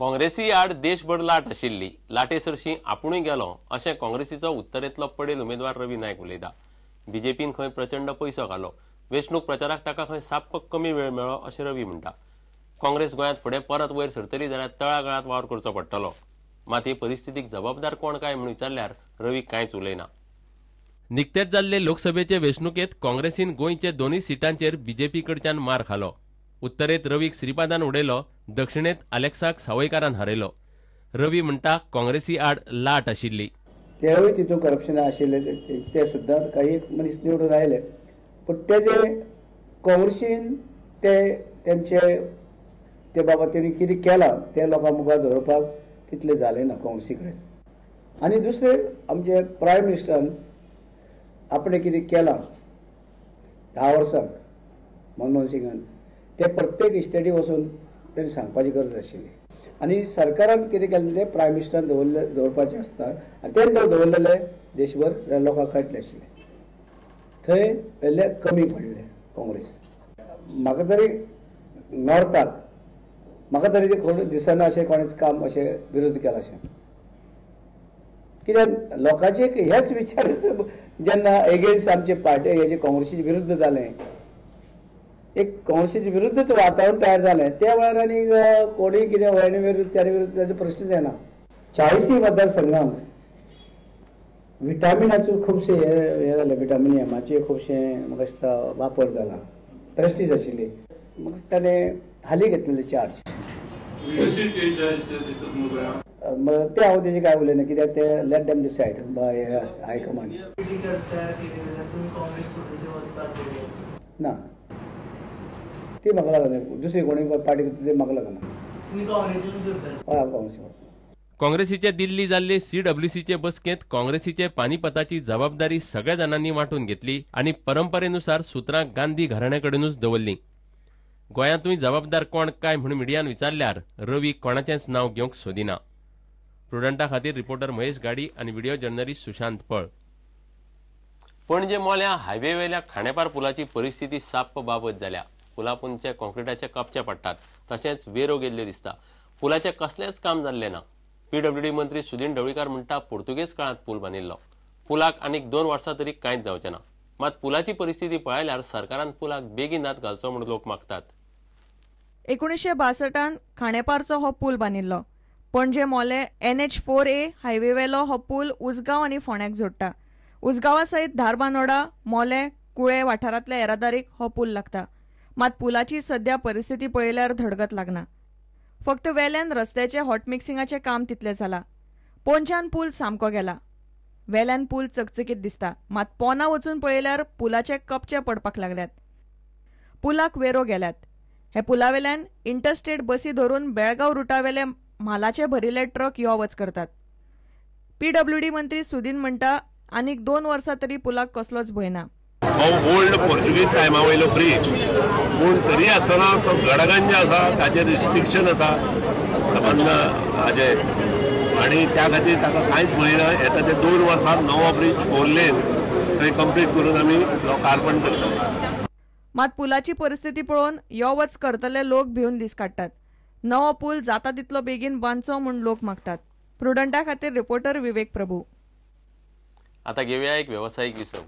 काँग्रेसी आड देशभर लाट आशिल्ली, लाटे सरशी आपुणूय गेलो अशें काँग्रेसीचो उत्तरेंतलो पडेल उमेदवार रवी नायक उलयता. बीजेपीन खंय प्रचंड पयसो घालो, वेंचणूक प्रचाराक ताका खंय साप्प कमी वेळ मेळ्ळो अशें रवी म्हणटा. काँग्रेस गोंयांत फुडें परत वयर सरतली जाल्यार तळागाळांत वावर करचो पडटलो. मात हे परिस्थितीक जबाबदार कोण काय म्हूण विचारल्यार रवी कांयच उलयना. निकतेच जाल्ले लोकसभेचे वेंचणुकेंत काँग्रेसीन गोंयचे दोनूय सिटांचेर बीजेपी कडच्यान मार खालो. उत्तरेंत रवीक श्रीपादान उडयलो, दक्षिणेंत आलेक्साक सावयकारान हारयलो. रवी म्हणटा काँग्रेसी आड लाट आशिल्ली, तेवूय तितून करप्शन आशिल्ले, ते सुद्दां काही एक मनीस निवडून आयले, पूण तेजे काँग्रेसीन ते तेंचे ते बाबा तेणी कितें केलां तें लोकां मुखार दवरपाक तितलें जालें ना काँग्रेसी कडेन. आनी दुसरें आमचे प्रायम मिनिस्टरान आपणें कितें केलां 10 वर्सांक मनमोहन सिंगान ते प्रत्येक स्टेटी वचून तेणी सांगपाची गरज आशिल्ली. आनी सरकारान कितें केलें तें प्रायम मिनिस्टरान दवरले दवरपाचें आसता आनी तें दवरलेलें देशभर जाल्यार लोकांक कळटलें आशिल्लें. थंय वेल्ले कमी पडले काँग्रेस. म्हाका तरी नॉर्थाक म्हाका तरी तें कोण दिसना अशें कोणेच काम अशें विरोध केला अशें, कित्याक लोकांचे हेच विचारच जेन्ना एगेन्स्ट आमचे पार्टी हेजे काँग्रेसीचे विरुद्ध जालें, एक काँग्रेसीचे विरुद्धच वातावरण तयार जालें, त्या वेळार आनी कोणूय कितें हेणे विरुद्ध त्याने विरुद्ध ताचो प्रश्नच येना. 40 मतदारसंघांक विटामिनाचो खुबशे हे जालें, विटामीन एमाचे खुबशे म्हाका दिसता वापर जाला, प्रेस्टीज आशिल्ली, म्हाका दिसता ताणें हाली घेतलेले चार्ज. ते हांव तेजे काय उलयना कित्याक ते let them decide by high command. ना ती म्हाका लागना, दुसरी कोणी पार्टी करता ते म्हाका लागना. हय, काँग्रेस. काँग्रेसीचे दिल्ली जाल्ले सीडब्ल्यूसीचे बसकेंत काँग्रेसीचे पानिपताची जबाबदारी सगळ्या जाणांनी वांटून घेतली आनी परंपरेनुसार सुत्रां गांधी घराण्याकडेनूच दवरलीं. गोंयांतूय जबाबदार कोण काय म्हूण मिडियान विचारल्यार रवी कोणाचेंच नांव घेवंक सोदिना. प्रुडंटा खातीर रिपोर्टर महेश गाडी आनी व्हिडिओ जर्नलिस्ट सुशांत पळ. पणजे मोल्या हायवेवेल्या खांडेपार पुलाची परिस्थिती साप्प बाबत जाल्या. पुलापुंचे कॉन्क्रिटाचे कपचे पडटात, तशेंच वेरो गेल्ल्यो दिसता. पुलाचें कसलेंच काम जाल्लें ना. पीडब्ल्यूडी मंत्री सुदिन ढवळीकार म्हणटा पुर्तुगेज काळांत पूल बांदिल्लो, पुलाक आनीक 2 वर्सां तरी कांयच जावचें ना. मात पुलाची परिस्थिती पळयल्यार सरकारान पुलाक बेगीन हात घालचो म्हूण लोक मागतात. 1962 खांडेपारचो हो पूल बांदिल्लो. पणजे मोले NH4A हायवेवेलो हो पूल उसगांव आनी फोंड्याक जोडटा. उसगांवा सयत धारबानोडा, मोले, कुळे वाठारांतल्या येरादारीक हो पूल लागता. मात पुलाची सध्या परिस्थिती पळयल्यार धडगत लागना. फक्त वेल्यान रस्त्याचे हॉटमिक्सिंगाचें काम तितलें जाला. पोंच्यान पूल सामको गेला. वेल्यान पूल चकचकीत दिसता, मात पोना वचून पळयल्यार पुलाचे कपचे पडपाक लागल्यात. पुलाक वेरो गेल्यात. हे पुलावेल्यान इंटरस्टेट बसी धरून बेळगांव रुटावेले म्हालाचे भरिल्ले ट्रक यो वच करतात. पीडब्ल्यूडी मंत्री सुदिन म्हणटा आनीक 2 वर्सां तरी पुलाक कसलोच भंय ना. हो ओल्ड पोर्चुगीज टायमा वयलो ब्रिज, पूण तरी आसतना तो गडगंज आसा, ताचेर रिस्ट्रिक्शन आसा सबंद हाजे, आनी त्या खातीर ताका कांयच भंय ना. येता ते 2 वर्सां नवो ब्रिज 4 लेन थंय कंप्लीट करून आमी लोकार्पण करतले. मात पुलाची परिस्थिती पळोवन यो वच करतले लोक भिवन दीस काडटात. नवो पूल जाता तितलो बेगीन बांदचो म्हूण लोक मागतात. प्रुडंटा खातीर रिपोर्टर विवेक प्रभू. आता घेवया एक वेवसायीक विसव.